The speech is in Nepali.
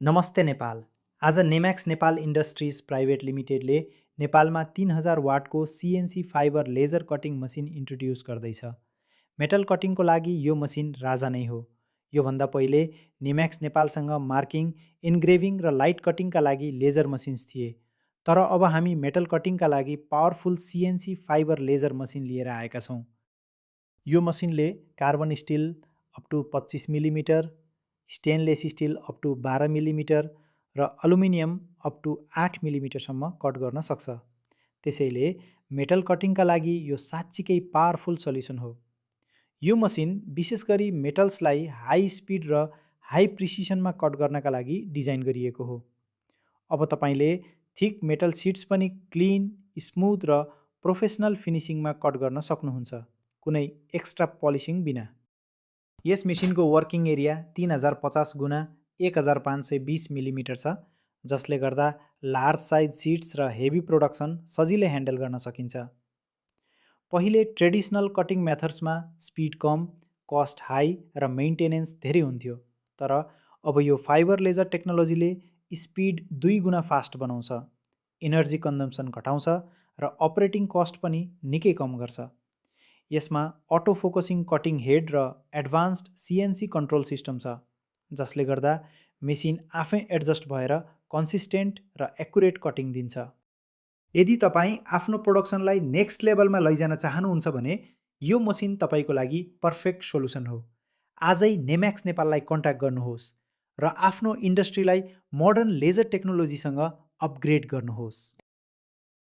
नमस्ते नेपाल। आज नेम्याक्स नेपाल इन्डस्ट्रिज प्राइभेट लिमिटेडले नेपालमा 3000 वाटको CNC fibre laser cutting machine introduce गर्दैछ। मेटल कटिङको लागि यो मसिन राजा नै हो। योभन्दा पहिले नेम्याक्स नेपालसँग मार्किङ, इन्ग्रेभिङ र लाइट कटिङका लागि लेजर मसिन्स थिए। तर अब हामी मेटल कटिङका लागि powerful CNC fibre laser machine लिएर आएका छौँ। यो मसिनले carbon steel up to 25 millimetre, stainless steel up to 12 millimetre र अल्युमिनियम अप टु 8 मिलिमिटरसम्म कट गर्न सक्छ। त्यसैले मेटल कटिङका लागि यो साँच्चीकै पावरफुल सल्युसन हो। यो मसिन विशेष गरी मेटल्सलाई हाई स्पिड र हाई प्रिसिसनमा कट गर्नका लागि डिजाइन गरिएको हो। अब तपाईँले थिक मेटल सिट्स पनि क्लिन, स्मुथ र प्रोफेसनल फिनिसिङमा कट गर्न सक्नुहुन्छ, कुनै एक्स्ट्रा पलिसिङ बिना। यस मेसिनको वर्किङ एरिया 3050 गुना 1520 मिलिमिटर छ, जसले गर्दा लार्ज साइज सिट्स र हेभी प्रोडक्सन सजिलै ह्यान्डल गर्न सकिन्छ। पहिले ट्रेडिसनल कटिङ मेथड्समा स्पिड कम, कस्ट हाई र मेन्टेनेन्स धेरै हुन्थ्यो। तर अब यो फाइबर लेजर टेक्नोलोजीले स्पिड 2 गुना फास्ट बनाउँछ, इनर्जी कन्जम्सन घटाउँछ र अपरेटिङ कस्ट पनि निकै कम गर्छ। यसमा अटो फोकसिङ कटिङ हेड र एडभान्स्ड सिएनसी कन्ट्रोल सिस्टम छ, जसले गर्दा मेसिन आफै एडजस्ट भएर कन्सिस्टेन्ट र एक्युरेट कटिङ दिन्छ। यदि तपाईँ आफ्नो प्रोडक्सनलाई नेक्स्ट लेभलमा लैजान चाहनुहुन्छ भने यो मसिन तपाईँको लागि पर्फेक्ट सोलुसन हो। आजै नेम्याक्स नेपाललाई कन्ट्याक्ट गर्नुहोस् र आफ्नो इन्डस्ट्रीलाई मोडर्न लेजर टेक्नोलोजीसँग अपग्रेड गर्नुहोस्।